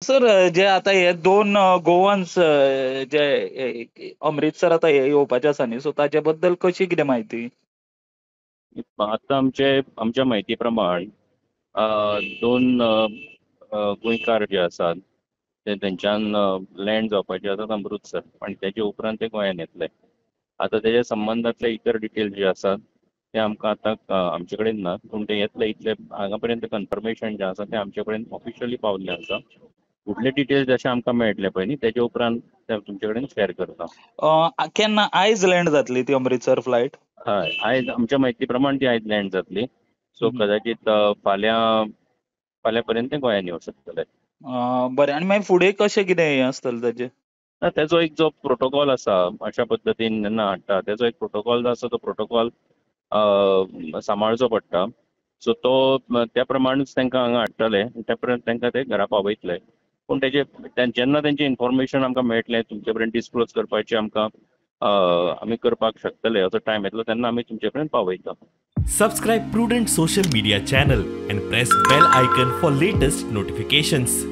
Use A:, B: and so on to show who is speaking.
A: Sir, जे आता हे दोन गोवन्स जे अमृतसर आता हे येवपाचे आसा न्ही, सो ताजे बद्दल कशी कितें म्हायती?
B: आतां आमच्या म्हायती प्रमाण दोन गोंयकार जे आसात ते तेंच्यान लँड जावपाचे आसात अमृतसर आनी तेजे उपरांत ते गोंयान येतले. आतां तेज्या संबंदांतले इतर डिटेल्स जे आसात ते आमकां आतां आमचे कडेन ना, पूण ते येतले इतले हांगा पर्यंत कन्फर्मेशन जें आसा तें आमचे कडेन ऑफिशियली पावल्लें आसा. फुडले डिटेल्स जशे आमकां मेळटले पळय न्ही तेजे उपरांत ते तुमचे कडेन शेअर करता.
A: केन्ना आयज लँड जातली ती अमृतसर फ्लायट?
B: हय, आयज आमच्या म्हायती प्रमाण ती आयज लँड जातली. सो कदाचित फाल्यां पर्यंत ते गोंयान येवं शकतले.
A: बरें, आनी मागीर फुडें कशें कितें हें आसतलें ताजें?
B: ना, तेजो एक जो प्रोटोकॉल आसा अशा पद्दतीन जेन्ना हाडटा तेजो एक प्रोटोकॉल जो आसा तो प्रोटोकॉल सांबाळचो पडटा. सो तो त्या प्रमाणूच तांकां हांगा हाडटले, त्या प्रमाण तांकां ते घरा पावयतले. पूण तेजे जेन्ना तेंचें इन्फॉर्मेशन आमकां मेळटलें तुमचे पर्यंत डिस्क्लोज करपाचें आमकां आमी करपाक शकतले असो टायम येतलो तेन्ना आमी तुमचे पर्यंत पावयता.
C: Subscribe Prudent social media channel and press bell icon for latest notifications.